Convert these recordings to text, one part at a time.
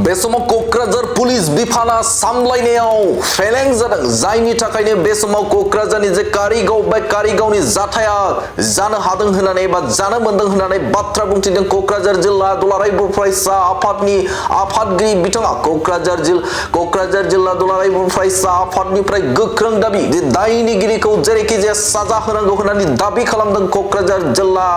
बे समाव कक्राझार पुलिस बिफाना सामलायनायाव फेलें जादों जायनि थाखायनो बे समाव कक्राझारनि जे कारिगाव बे कारिगावनि जाथाया जानो हादों होननानै बा जानो मोनदों होननानै बाथ्रा बुंथिदों कक्राझार जिल्ला दुलाराय बर' फरायसा आफादनि आफादगिरि बिथाङा कक्राझार जिल्ला दुलाराय बर' फरायसा आफादनिफ्राय गोख्रों दाबि जे दायनिगिरिखौ जेरैखि जाया साजा होनांगौ होननानै दाबि खालामदों कक्राझार जिल्ला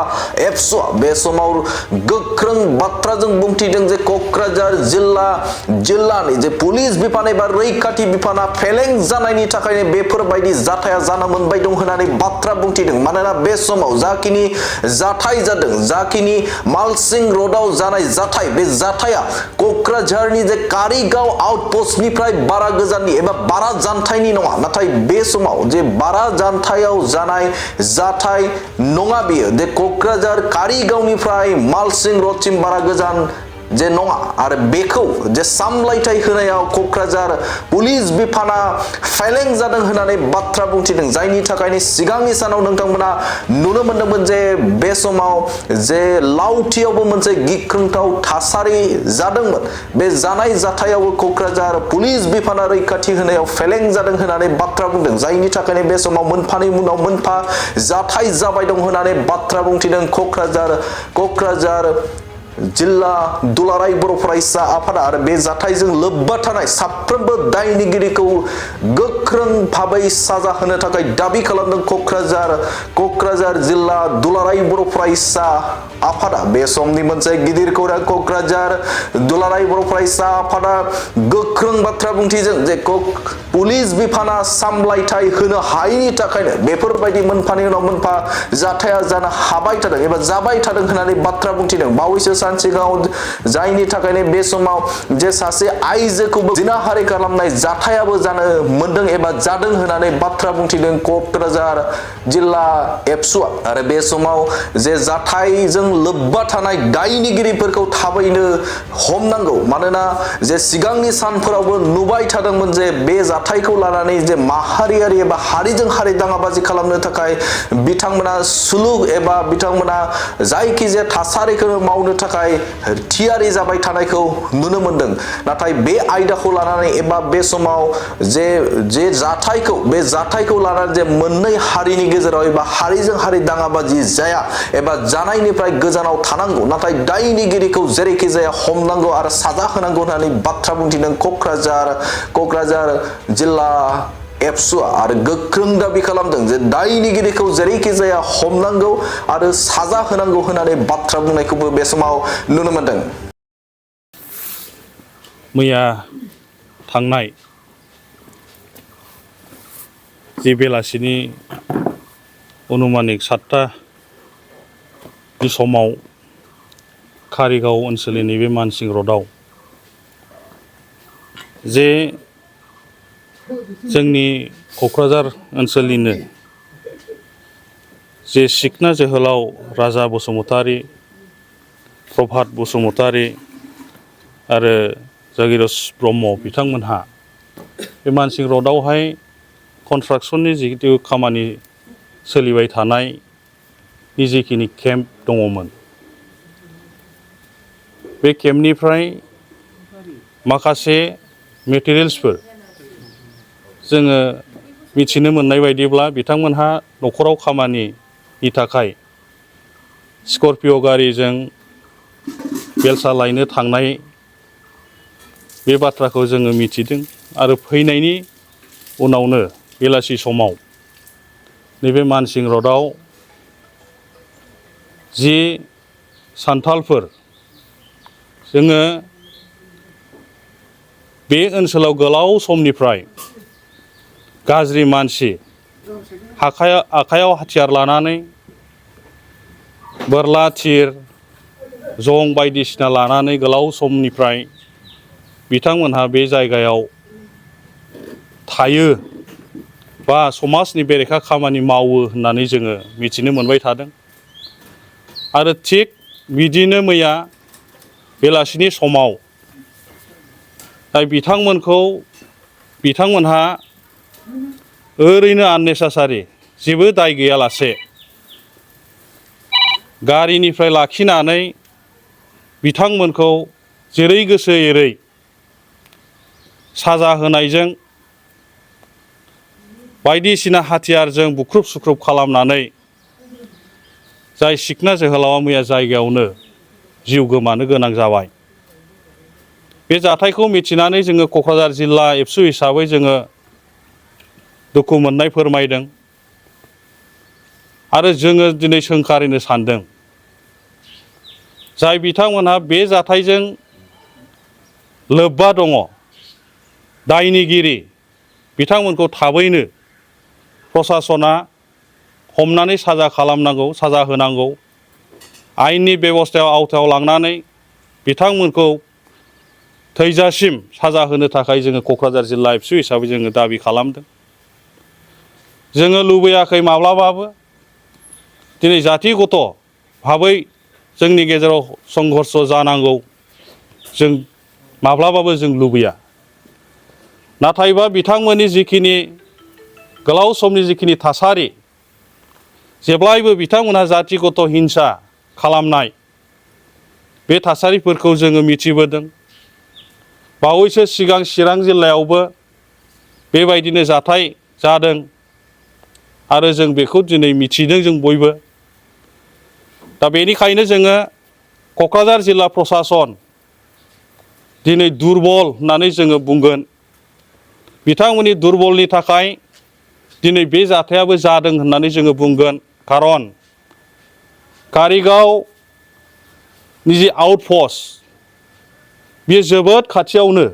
एबसुआ बे समाव गोख्रों बाथ्राजों बुंथिदों जे कक्राझार जिल्लानि जे पुलिस बिफान एबा रैखाथि बिफाना फेलें जानायनि थाखायनो बेफोरबायदि जाथाया जानो मोनबाय दं होननानै बाथ्रा बुंथिदों मानोना बे समाव जाखिनि जाथाय जादों जाखिनि मालसिं र'डआव जानाय जाथाय बे जाथाया कक्राझारनि जे कारिगाव आउटपोस्टनिफ्राय बारा गोजाननि एबा बारा जानथायनि नङा नाथाय बे समाव जे बारा जानथायाव जानाय जाथाय नङा बेयो जे कक्राझार कारिगावनिफ्राय मालसिं र'डसिम बारा गोजान जे नङा आरो बेखौ जे सामलायथाय होनायाव कक्राझार पुलिस बिफाना फेलें जादों होननानै बाथ्रा बुंथिदों जायनि थाखायनो सिगांनि सानाव नोंथांमोना नुनो मोनदोंमोन जे बे समाव जे लावथियावबो मोनसे गिख्रंथाव थासारि जादोंमोन बे जानाय जाथायावबो कक्राझार पुलिस बिफाना रैखाथि होनायाव फेलें जादों होननानै बाथ्रा बुंदों जायनि थाखायनो बे समाव मोनफानि उनाव मोनफा जाथाय जाबाय दं होननानै बाथ्रा बुंथिदों कक्राझार जिल्ला दुलाराय बर' फरायसा आफादा आरो बे जाथायजों लोब्बा थानाय साफ्रोमबो दायनिगिरिखौ गोख्रों भाबै साजा होनो थाखाय दाबि खालामदों कक्राझार जिल्ला दुलाराय बर' फरायसा आफादा बे समनि मोनसे गिदिर खौरां कक्राझार दुलाराय बर' फरायसा आफादा गोख्रों बाथ्रा बुंथिजों जे पुलिस बिफाना सामलायथाय होनो हायैनि थाखायनो बेफोरबायदि मोनफानि उनाव मोनफा जाथाया जानो हाबाय थादों एबा जाबाय थादों होननानै बाथ्रा बुंथिदों बावैसो सान सिगाङाव जायनि थाखायनो बे समाव जे सासे आइजोखौबो जिनाहारि खालामनाय जाथायाबो जानो मोनदों एबा जादों होननानै बाथ्रा बुंथिदों कक्राझार जिल्ला एबसुआ आरो बे समाव जे जाथायजों लोब्बा थानाय दायनिगिरिफोरखौ थाबैनो हमनांगौ मानोना जे सिगांनि सानफोरावबो नुबाय थादोंमोन जे बे जाथायखौ लानानै जे माहारियारि एबा हारिजों हारि दाङाबाजि खालामनो थाखाय बिथांमोना सुलुग एबा बिथांमोना जायखिजाया थासारिखौ मावनो थाखाय थियारि जाबाय थानायखौ नुनो मोनदों नाथाय बे आयदाखौ लानानै एबा बे समाव जे जाथायखौ लानानै जे मोननै हारिनि गेजेराव एबा हारिजों हारि दाङाबाजि जाया एबा जानायनिफ्राय गोजानाव थानांगौ नाथाय दायनिगिरिखौ जेरैखि जाया हमनांगौ आरो साजा होनांगौ होननानै बाथ्रा बुंथिदों कक्राझार जिल्ला एबसुआ आरो गोख्रों दाबि खालामदों जे दायनिगिरिखौ जेरैखि जाया हमनांगौ आरो साजा होनांगौ होननानै बाथ्रा बुंनायखौबो बे समाव नुनो मोनदों। मैया थांनाय जि बेलासिनि अनुमानिक 7टानि समाव कारिगाव ओनसोलनि नैबे मानसिं र'डआव जे जोंनि कक्राझार ओनसोलनिनो जे सिखना जोहोलाव राजा बसुमतारी प्रभात बसुमतारी आरो जागिरस ब्रह्म बिथांमोनहा बे मानसिं र'डआवहाय कनस्ट्राक्सननि जिहेतु खामानि सोलिबाय थानायनि जिखिनि केम्प दङमोन बे केम्पनिफ्राय माखासे मेटेरियेल्सफोर जोङो मिथिनो मोननाय बायदिब्ला बिथांमोनहा न'खराव खामानिनि थाखाय स्करपिय' गारिजों बेलसा लायनो थांनाय बे बाथ्राखौ जोङो मिथिदों आरो फैनायनि उनावनो बेलासि समाव नैबे मानसिं र'डआव जि सान्थालफोर जोङो बे ओनसोलाव गोलाव समनिफ्राय गाज्रि मानसि आखायाव हाथियार लानानै बोरला थिर जं बायदिसिना लानानै गोलाव समनिफ्राय बिथांमोनहा बे जायगायाव थायो बा समाजनि बेरेखा खामानि मावो होननानै जोङो मिथिनो मोनबाय थादों आरो थिग बिदिनो मैया बेलासिनि समाव बिथांमोनहा ओरैनो आननेसासारि जेबो दाय गैयालासे गारिनिफ्राय लाखिनानै बिथांमोनखौ जेरै गोसो एरै साजा होनायजों बायदिसिना हाथियारजों बुख्रुब सुख्रुब खालामनानै जाय सिखना जोहोलावा मैया जायगायावनो जिउ गोमानो गोनां जाबाय। बे जाथायखौ मिथिनानै जोङो क'क्राझार जिल्ला एबसु हिसाबै जोङो दुखु मोननाय फोरमायदों आरो जोङो दिनै सोंखारिनो सानदों जाय बिथांमोनहा बे जाथायजों लोब्बा दङ दायनिगिरि बिथांमोनखौ थाबैनो प्रसासना हमनानै साजा खालामनांगौ, साजा होनांगौ। आयेननि बेबस्थायाव आवथायाव लांनानै बिथांमोनखौ थैजासिम साजा होनो थाखाय जोङो क'क्राझार जिल्ला एबसु हिसाबै जोङो दाबि खालामदों। जोङो लुबैयाखै माब्लाबाबो दिनै जाथिगत भाबै जोंनि गेजेराव संघर्ष जानांगौ जों माब्लाबाबो जों लुबैया। नाथायबा बिथांमोननि जिखिनि गोलाव समनि जिखिनि थासारि जेब्लायबो बिथांमोनहा जाथिगत हिंसा खालामनाय बे थासारिफोरखौ जोङो मिथिबोदों। बावैसो सिगां चिरां जिल्लायावबो बेबायदिनो जाथाय जादों आरो जों बेखौ दिनै मिथिदों जों बयबो। दा बेनिखायनो जोङो क'क्राझार जिल्ला प्रसासन दिनै दुरबल होननानै जोङो बुंगोन। बिथांमोननि दुरबलनि थाखाय दिनै बे जाथायाबो जादों होननानै जोङो बुंगोन। खारन कारिगावनि जि आउटपस्ट बेयो जोबोद खाथियावनो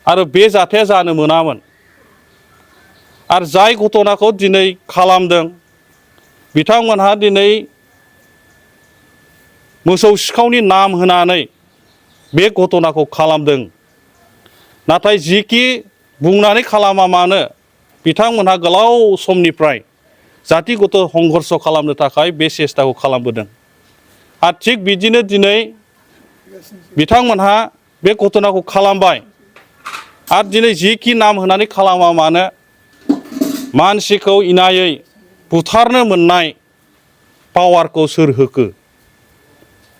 आरो बे जाथाया जानो मोनामोन। आरो जाय घटनाखौ दिनै खालामदों बिथांमोनहा दिनै मोसौ सिखावनि नाम होनानै बे घटनाखौ खालामदों। नाथाय जिखि बुंनानै खालामा मानो बिथांमोनहा गोलाव समनिफ्राय जाथिगत संघर्ष खालामनो थाखाय बे सेस्टाखौ खालामबोदों। आरो थिग बिदिनो दिनै बिथांमोनहा बे घटनाखौ खालामबाय आरो दिनै जिखि नाम होनानै खालामा मानो मानसिखौ इनायै बुथारनो मोननाय पावारखौ सोर होखो?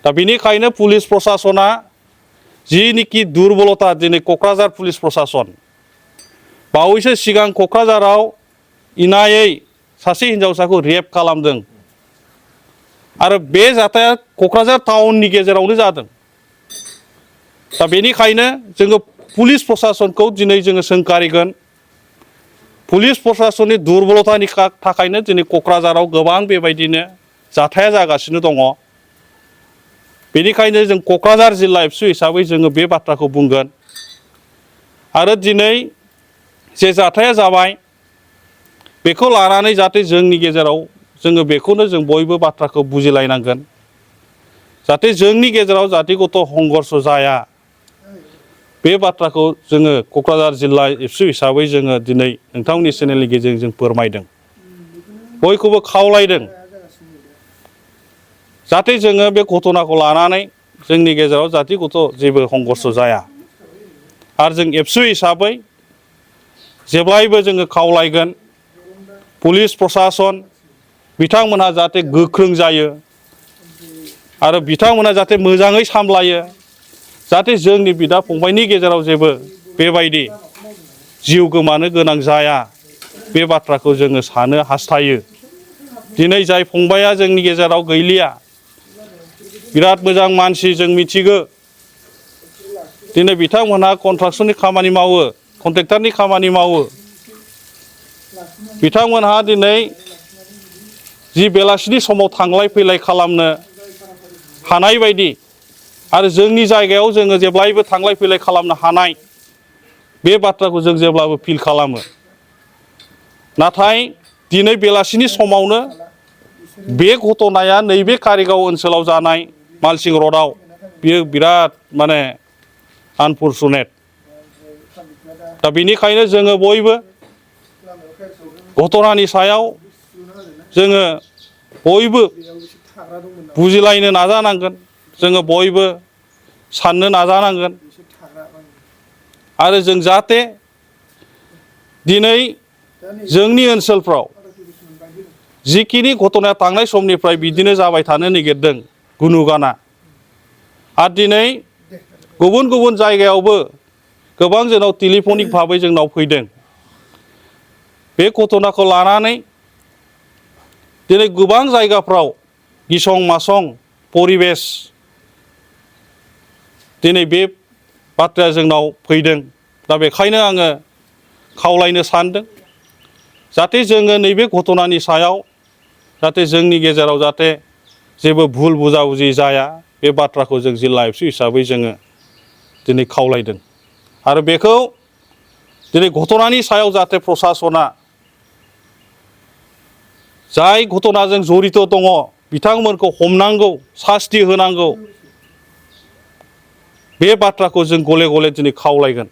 दा बेनिखायनो पुलिस प्रसासना जिनिखि दुरबलता दिनै क'क्राझार पुलिस प्रसासन बावैसो सिगां क'क्राझाराव इनायै सासे हिन्जावसाखौ रेप खालामदों आरो बे जाथाया क'क्राझार टाउननि गेजेरावनो जादों। दा बेनिखायनो जोङो पुलिस प्रसासनखौ दिनै जोङो सोंखारिगोन। पुलिस प्रसासननि दुरबलतानि थाखायनो दिनै क'क्राझाराव गोबां बेबायदिनो जाथाया जागासिनो दङ। बेनिखायनो जों क'क्राझार जिल्ला एबसु हिसाबै जोङो बे बाथ्राखौ बुंगोन। आरो दिनै जे जाथाया जाबाय बेखौ लानानै जाहाथे जोंनि गेजेराव जोङो बेखौनो जों बयबो बाथ्राखौ बुजिलायनांगोन। जाहाथे जोंनि गेजेराव जाथिगत संघर्ष जाया बे बाथ्राखौ जोङो क'क्राझार जिल्ला एबसु हिसाबै जोङो दिनै नोंथांमोननि चेनेलनि गेजेरजों जों फोरमायदों। बयखौबो खावलायदों जाहाथे जोङो बे घटनाखौ लानानै जोंनि गेजेराव जाथिगत जेबो संघर्ष जाया। आरो जों एबसु हिसाबै जेब्लायबो जोङो खावलायगोन पुलिस प्रसासन बिथांमोनहा जाहाथे गोख्रों जायो आरो बिथांमोनहा जाहाथे मोजाङै सामलायो। जाहाथे जोंनि बिदा फंबायनि गेजेराव जेबो बेबायदि जिउ गोमानो गोनां जाया बे बाथ्राखौ जोङो सानो हास्थायो। दिनै जाय फंबाया जोंनि गेजेराव गैलिया बिराद मोजां मानसि जों मिथिगौ। दिनै बिथांमोनहा कन्ट्राक्सननि खामानि मावो, कन्ट्रेक्टरनि खामानि मावो। बिथांमोनहा दिनै जि बेलासिनि समाव थांलाय फैलाय खालामनो हानाय बायदि आरो जोंनि जायगायाव जोङो जेब्लायबो थांलाय फैलाय खालामनो हानाय बे बाथ्राखौ जों जेब्लाबो फिल खालामो। नाथाय दिनै बेलासिनि समावनो बे घटनाया नैबे कारिगाव ओनसोलाव जानाय मालसिं रडआव बियो बिराद माने आनफरचुनेट। दा बेनिखायनो जोङो बयबो घटनानि सायाव जोङो बयबो बुजिलायनो नाजानांगोन। जोङो बयबो साननो नाजानांगोन आरो जों जाहाथे दिनै जोंनि ओनसोलफ्राव जिखिनि घटनाया थांनाय समनिफ्राय बिदिनो जाबाय थानो नागिरदों गुनु गाना। आरो दिनै गुबुन गुबुन जायगायावबो गोबां जोंनाव टेलिफनिक भाबै जोंनाव फैदों। बे घटनाखौ लानानै दिनै गोबां जायगाफ्राव गिसं मासं परिबेस दिनै बे बाथ्राया जोंनाव फैदों। दा बेखायनो आङो खावलायनो सानदों जाहाथे जोङो नैबे घटनानि सायाव जाहाथे जोंनि गेजेराव जाहाथे जेबो भुल बुजा-बुजि जाया बे बाथ्राखौ जों जिल्ला एबसु हिसाबै जोङो दिनै खावलायदों। आरो बेखौ दिनै घटनानि सायाव जाहाथे प्रसासना जाय घटनाजों जड़ित दङ बिथांमोनखौ हमनांगौ, सास्ति होनांगौ, बे बाथ्राखौ जों गले गले दिनै खावलायगोन।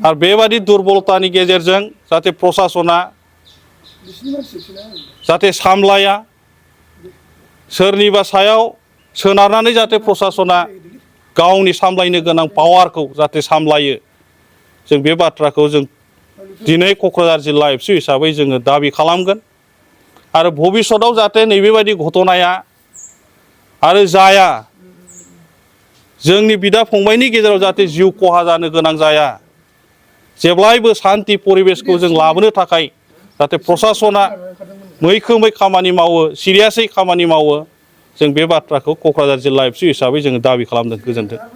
आरो बेबादि दुरबलतानि गेजेरजों जाहाथे प्रसासना जाहाथे सामलाया, सोरनिबा सायाव सोनारनानै जाहाथे प्रसासना गावनि सामलायनो गोनां पावारखौ जाहाथे सामलायो, जों बे बाथ्राखौ जों दिनै क'क्राझार जिल्ला एबसु हिसाबै जोङो दाबि खालामगोन। आरो भबिष्यतआव जाहाथे नैबेबायदि घटनाया आरो जाया, जोंनि बिदा फंबायनि गेजेराव जाहाथे जिउ खहा जानो गोनां जाया, जेब्लायबो सान्ति परिबेसखौ जों लाबोनो थाखाय जाहाथे प्रसासना मैखोमै खामानि मावो, सिरियासै खामानि मावो, जों बे बाथ्राखौ क'क्राझार जिल्ला एबसु हिसाबै जोङो दाबि खालामदों। गोजोन्थों।